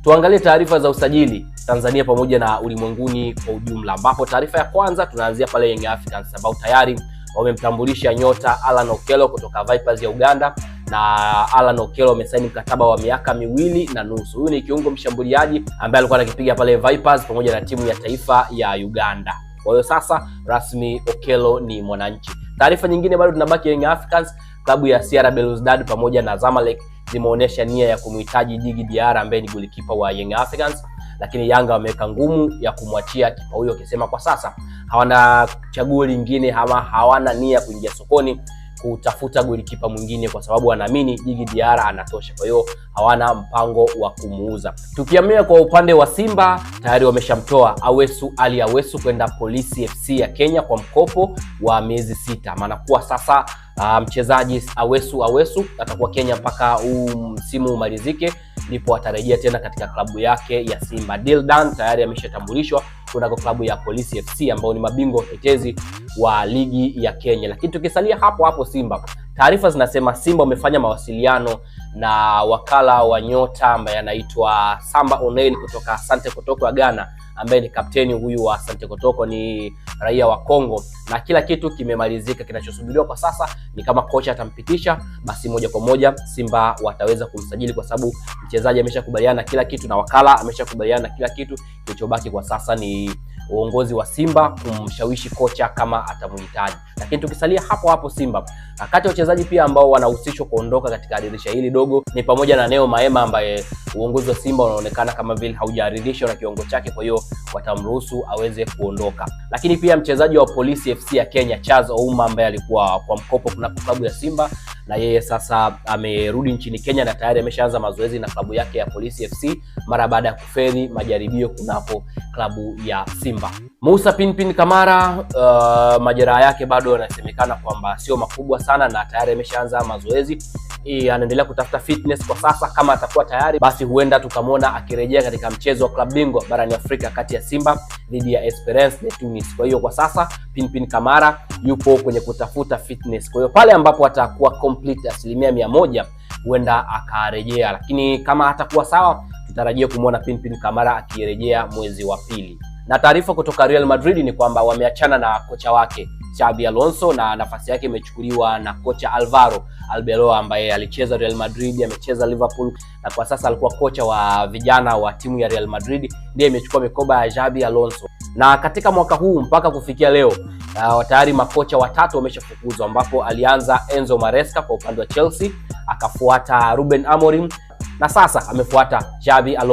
Tuangalie taarifa za usajili Tanzania pamoja na ulimwenguni kwa ujumla, ambapo taarifa ya kwanza tunaanzia pale Young Africans ambao tayari wamemtambulisha nyota Allan Okello kutoka Vipers ya Uganda, na Allan Okello amesaini mkataba wa miaka 2.5. Huyu ni kiungo mshambuliaji ambaye alikuwa anakipiga pale Vipers pamoja na timu ya taifa ya Uganda. Kwa hiyo sasa rasmi Okello ni mwananchi. Taarifa nyingine bado tunabaki Young Africans, klabu ya CR Belouizdad pamoja na Zamalek zimeonyesha nia ya kumhitaji Djigui Diarra ambaye ni golikipa wa Young Africans, lakini Yanga wameweka ngumu ya kumwachia kipa huyo, akisema kwa sasa hawana chaguo lingine ama hawana nia kuingia sokoni kutafuta golikipa mwingine kwa sababu wanaamini Djigui Diarra anatosha. Kwa hiyo hawana mpango wa kumuuza. Tukihamia kwa upande wa Simba, tayari wameshamtoa Awesu Ali Awesu kwenda Polisi FC ya Kenya kwa mkopo wa miezi 6. Maana kuwa sasa mchezaji Awesu Awesu atakuwa Kenya mpaka huu msimu umalizike, ndipo atarejea tena katika klabu yake ya Simba. Deal done, tayari ameshatambulishwa kunako klabu ya Polisi FC ambao ni mabingwa watetezi wa ligi ya Kenya. Lakini tukisalia hapo hapo Simba, taarifa zinasema Simba wamefanya mawasiliano na wakala wa nyota ambaye anaitwa Samba O'Neil kutoka Asante Kotoko ya Ghana, ambaye ni kapteni huyu wa Asante Kotoko, ni raia wa Kongo, na kila kitu kimemalizika. Kinachosubiriwa kwa sasa ni kama kocha atampitisha, basi moja kwa moja Simba wataweza kumsajili, kwa sababu mchezaji ameshakubaliana na kila kitu na wakala ameshakubaliana na kila kitu. Kilichobaki kwa sasa ni uongozi wa Simba kumshawishi kocha kama atamuhitaji. Lakini tukisalia hapo hapo Simba, kati ya wachezaji pia ambao wanahusishwa kuondoka katika dirisha hili dogo ni pamoja na Neo Maema ambaye uongozi wa Simba unaonekana kama vile haujaridhishwa na kiwango chake, kwa hiyo watamruhusu aweze kuondoka. Lakini pia mchezaji wa Polisi FC ya Kenya Charles Ouma ambaye alikuwa kwa mkopo kunako klabu ya Simba na yeye sasa amerudi nchini Kenya na tayari ameshaanza mazoezi na klabu yake ya Polisi FC mara baada ya kufeli majaribio kunapo klabu ya Simba. Musa Pinpin Kamara, majeraha yake bado yanasemekana kwamba sio makubwa sana na tayari ameshaanza mazoezi. Anaendelea kutafuta fitness kwa sasa. Kama atakuwa tayari, basi huenda tukamwona akirejea katika mchezo wa klabu bingwa barani Afrika kati ya Simba dhidi ya Esperance de Tunis. Kwa hiyo kwa sasa Pinpin Kamara yupo kwenye kutafuta fitness. Kwa hiyo pale ambapo atakuwa complete 100% huenda akarejea, lakini kama hatakuwa sawa, tutarajia kumwona Pinpin Kamara akirejea mwezi wa pili. Na taarifa kutoka Real Madrid ni kwamba wameachana na kocha wake Xabi Alonso na nafasi yake imechukuliwa na kocha Alvaro Arbeloa ambaye alicheza Real Madrid, amecheza Liverpool na kwa sasa alikuwa kocha wa vijana wa timu ya Real Madrid, ndiye imechukua mikoba ya Xabi Alonso. Na katika mwaka huu mpaka kufikia leo tayari makocha watatu wameshafukuzwa, ambapo alianza Enzo Maresca kwa upande wa Chelsea, akafuata Ruben Amorim na sasa amefuata Xabi Alonso.